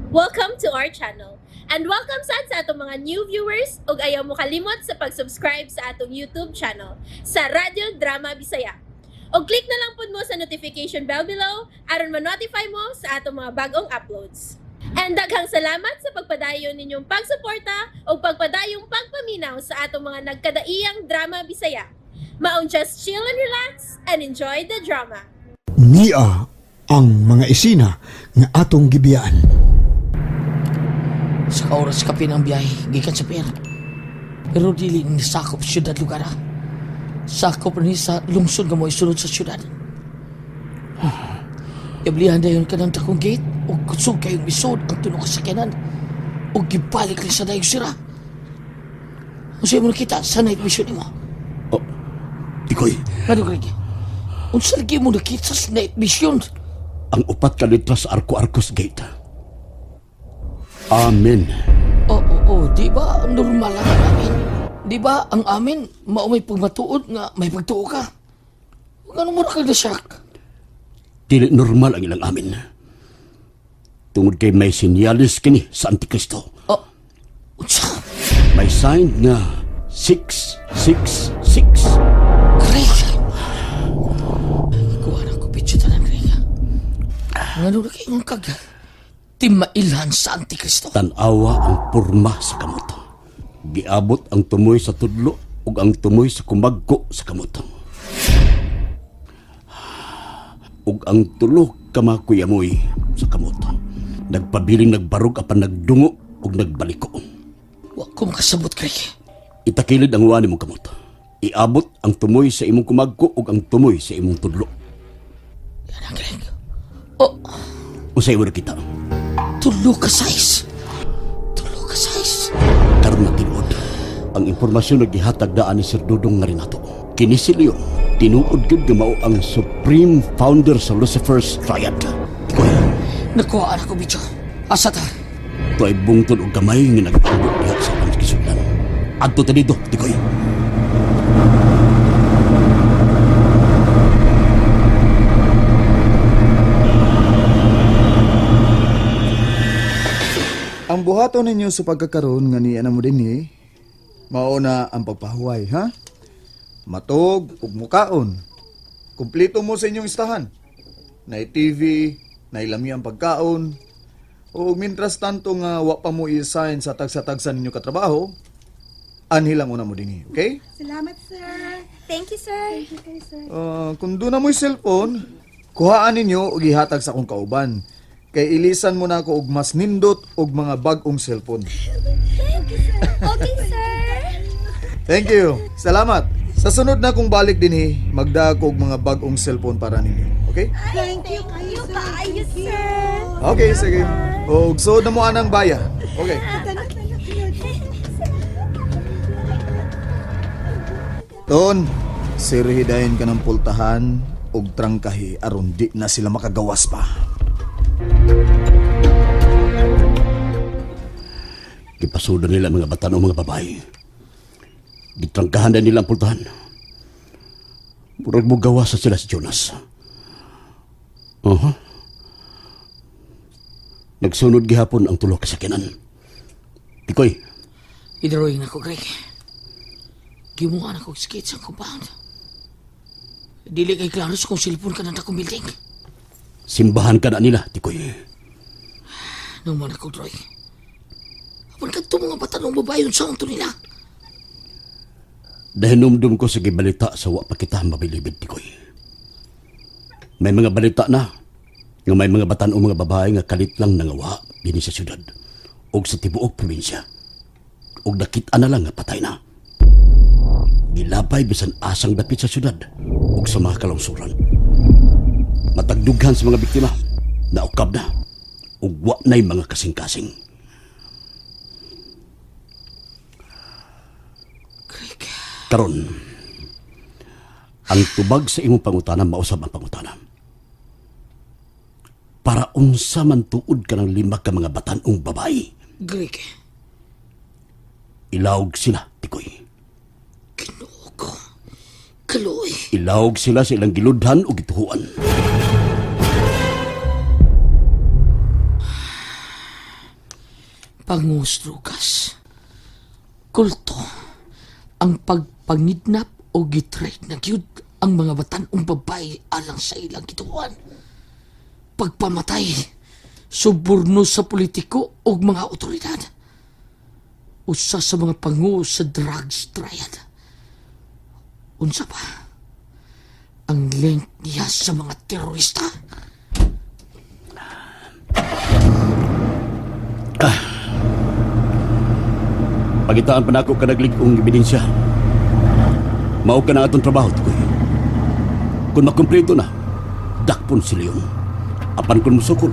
Welcome to our channel. And welcome sad sa atong mga new viewers ug ayaw mo kalimot sa pag-subscribe sa atong YouTube channel sa Radyo Drama Bisaya. Og click na lang pud mo sa notification bell below aron ma-notify mo sa atong mga bagong uploads. And daghang salamat sa pagpadayon ninyong pagsuporta ug pagpadayong pagpaminaw sa atong mga nagkadaiyang drama Bisaya. Maong just chill and relax and enjoy the drama. Nia ang mga isina nga atong gibiyaan. Sa oras kapin ang biyahe, gikan sa pier. Pero dili ni sakop syudad lugar ah. Sakop ni sa lungsod nga mo isulod sa syudad. Yablihan dayon ka ng dakong gate o kusog kayong isod ang tunong kasakyanan o gibalik lang sa dayong sira. Unsa mo nakita sa night vision nimo? Oh, Tikoy, Ngano Greg? Unsa lagi mo nakita sa night vision? ang upat ka letra sa Arco-Arcos Gate. Amen. Oo, oo, di ba normal lang ang amin? Di ba ang amin mao may pagmatuod nga may pagtuo ka? Ngano mo na kag na-shock? Dili normal ang ilang amin. Tungod kay may sinyalis kini sa Antikristo. Oh, unsa? May sign nga 666. Greg! Kuha na ko picture tanan, Greg. Ngano na kayong kag timailhan sa Antikristo? Tan-awa ang porma sa kamot. Giabot ang tumoy sa tudlo ug ang tumoy sa kumagko sa kamot. Ug ang tulo ka mga kuyamoy sa kamot. Nagpabiling nagbarog apan nagdungo ug nagbaliko. Wa ko makasabot, Greg. Itakilid ang wani mong kamot. Iabot ang tumoy sa imong kumagko ug ang tumoy sa imong tudlo. Yan ang Greg. Oh, Unsay imo nakita? tulo ka size. Tulo ka size. Karon na tinuod. Ang impormasyon nga gihatag daan ni Sir Dudong nga rinato. Kini si Leo, tinuod gyud nga mao ang supreme founder sa Lucifer's Triad. Koy, Nakuha na ko, bicho. Asa ta? tuay bungtod og gamay nga nagtambok diha sa ilang gisudlan. Adto ta dito, Tikoy. Ang buhaton ninyo sa pagkakaroon nga niya na mo dinhi, mao na ang pagpahuway, ha? Matog ug mukaon. Kumpleto mo sa inyong istahan. Nay TV, nay lami ang pagkaon. O mintras tanto nga wa pa mo i-assign sa tagsa-tagsa ninyo katrabaho, anhi lang una mo dinhi, okay? Salamat, sir. Thank you, sir. Thank you, sir. Kung doon na mo'y cellphone, kuhaan ninyo ug ihatag sa akong kauban. Kay ilisan mo na ako og mas nindot og mga bag-ong cellphone. Thank you, sir. Okay, sir. Thank you. Salamat. Sa sunod na kong balik dinhi, magdaag ko og mga bag-ong cellphone para ninyo. Okay? Thank you, kayo, sir. Kaayo, sir. Okay, sige. Og suod na mo anang baya. Okay. Ton, sirhidahin ka ng pultahan og trangkahi aron di na sila makagawas pa. Gipasudan nila ang mga bata o mga babae. Gitrangkahan na nila ang pultahan. Murag mo gawa sa sila si Jonas. Aha. Nagsunod gihapon ang tulo kasakinan. Tikoy, I-drawing na ko, Greg. Gimuha na ko sketch ang compound. Dili kay klaro sa kung cellphone ka ng dakong building. Simbahan ka na nila, Tikoy. Nung man ako, drawing. Apan kadto mga bata ng babae yung sound to nila. Dahil numdum ko sa gibalita sa wa pa kita mabilibid, Tikoy. May mga balita na nga may mga batan o mga babae nga kalit lang nangawa dinhi sa syudad og sa tibuok probinsya. Og nakita na lang nga patay na. Gilabay bisan asang dapit sa syudad ug sa mga kalungsuran. Matagdughan sa mga biktima, naukab na ug wa na'y mga kasing-kasing. Greg, Karon, ang tubag sa imong pangutana mausab ang pangutana. Para unsa man tuod ka ng lima ka mga batan-ong babae, Greg, ilawog sila, Tikoy. Ginoo ko. Kaloy. Ilawog sila sa ilang giludhan o gituhuan. Pangus drugas. Kulto. Ang pagpangidnap o gitrade na gyud ang mga batan-ong babae alang sa ilang gituan. Pagpamatay, suborno sa politiko o mga otoridad. Usa sa mga pangu sa drugs triad. Unsa pa? Ang link niya sa mga terorista. Pagitaan pa nako kanaglig-ong ebidensya. Mao ka na atong trabaho, Tikoy. Kung makumpleto na, dakpon si Leon. Apan kung musukol,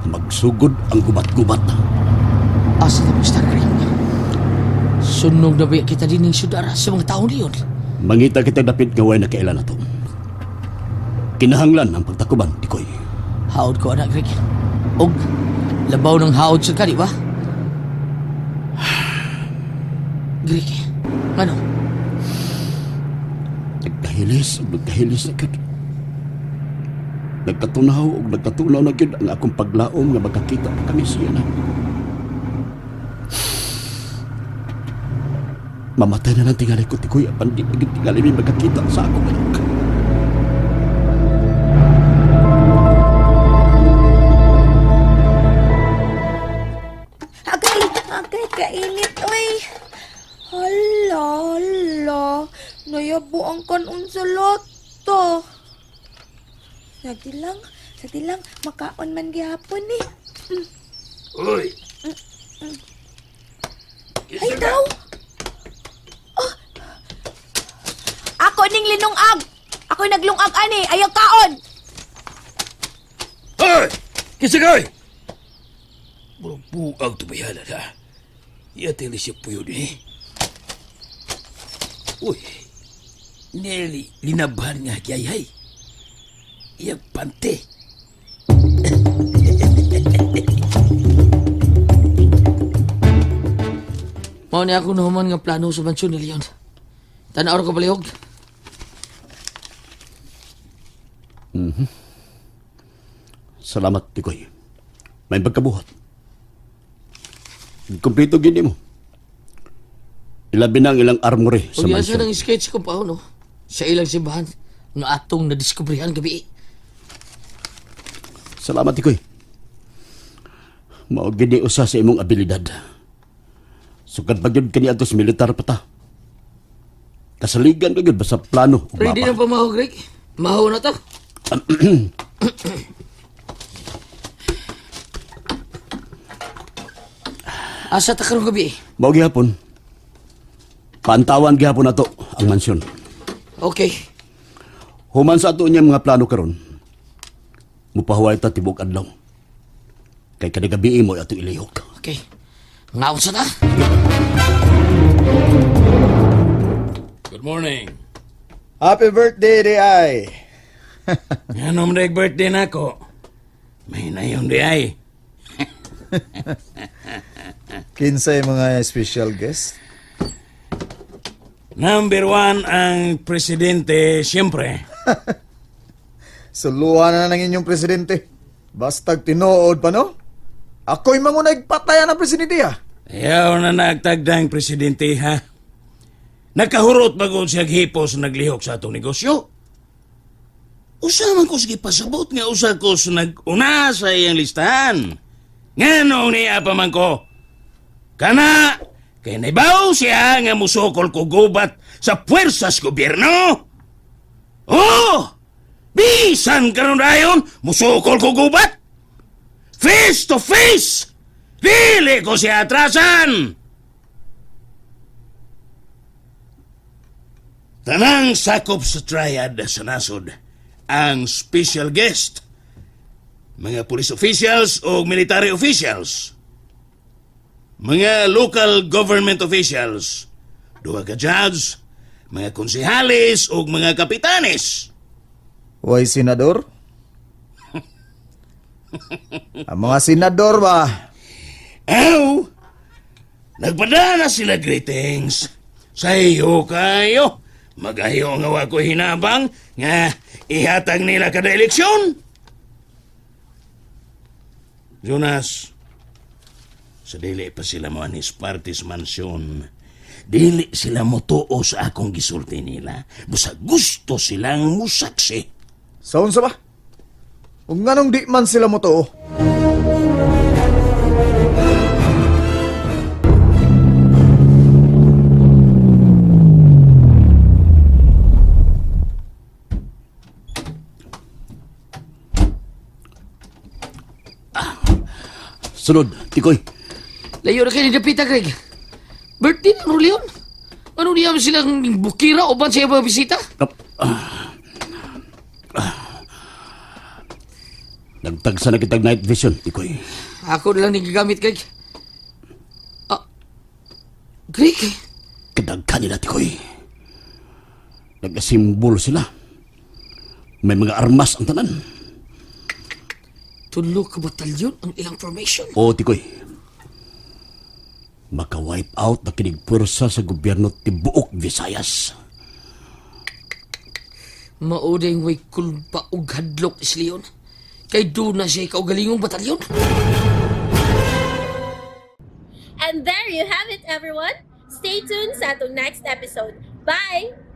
magsugod ang gubat-gubat. Asa na Mr. Green? Sunog na ba kita din ng syudara sa mga taong niyon? Mangita kita dapit nga way na kailan na to. Kinahanglan ang pagtakuban, Tikoy. Haod ko, anak Greg. Og, labaw ng haod sa ka, di ba? Greg, ano? Nagkahilis ug nagkahilis na gyud. Nagkatunaw ug nagkatunaw na gyud ang akong paglaom nga magkakita pa kami siya na. Mamatay na lang tingali ko, Tikoy, apan di na gyud tingali mi magkakita sa akong anak. Agay, agay, kainit, oy. Hala, hala. Nayabo ang kanon sa loto. Sagdi lang, sagdi lang. Makaon man gihapon eh. Uy! Ay, daw! Oh. Ako ning linungag! Ako'y naglungag ani, ayaw kaon! Hoy! Kisagay! Murag buag tubayalan ha. Yatili siya puyo ni. Uy! Nelly, linabhan nga kiyayay. Iyag pante. Mao ni ako nahuman nga plano sa mansyon ni Leon. Tanaw ka balihog. Salamat, Tikoy. May pagkabuhat. Kompleto gini mo. Ilabi na ang ilang armory sa Ug yan siya mansyon. ng sketch ko pa, no? Sa ilang simbahan nga atong nadiskubrihan gabi. Salamat, Tikoy. Mao gini usa sa imong abilidad. Sugad pa gyud kani adto sa militar pa ta. Kasaligan ka gyud basta plano ug Ready mapa. na pa maho, Greg? Maho na ta. Asa ta karong gabi? Mao gihapon. Pantawan gihapon nato ang mansyon. Okay. Human sa ato niya mga plano karon. Mupahuway ta tibok adlaw. Kay kada gabi mo atong ilihok. Okay. Ngaon sa ta? Good morning. Happy birthday, di ay. Ano mo birthday na ako? May nayon di ay. Kinsay mga special guest. Number one ang presidente, siyempre. Suluhan na ng inyong presidente. Bastag tinuod pa, no? Ako'y mangunay patayan ang presidente, ah. Ayaw na nagtagdang presidente, ha? Nakahurot bagod siya hipos naglihok sa atong negosyo. Usa man ko sige pasabot nga usa ko sa nag-una sa iyang listahan. Nganong niya pa man ko? Kana, kay naibaw siya nga musokol ko gubat sa puwersas gobyerno. Oh! Bisan karon dayon, musokol ko gubat. Face to face! Dili ko siya atrasan! Tanang sakop sa triad sa nasod, ang special guest, mga police officials o military officials, mga local government officials, duha ka judge, mga konsehales o mga kapitanes. Way senador? Ang mga senador ba? Aw! Nagpadala sila greetings. Sa iyo kayo. Magayo nga wa ko hinabang nga ihatag nila kada eleksyon. Jonas, Sa dili pa sila mo anis partis mansyon. Dili sila motuo sa akong gisulti nila. Busa gusto silang musaksi. Sa unsa ba? Ug nganong di man sila motuo? Sunod, Tikoy. Layo na kayo ni Dapita, Greg. Birthday ng Leon. Ano niya silang bukira o ban siya mga bisita? Kap. Ah. Ah. Nagtagsa na kitag night vision, Tikoy. Ako na lang ni gigamit, Greg. Ah, Greg? Kadagka nila, Tikoy. Nag-asimbol sila. May mga armas ang tanan. Tulo ka batalyon ang ilang formation. Oo, Tikoy. Maka-wipe out na kinig pwersa sa gobyerno tibuok Visayas. Maudeng way kulpa og hadlok is Leon. Kay doon na siya kaugalingong batalyon. And there you have it, everyone. Stay tuned sa atong next episode. Bye!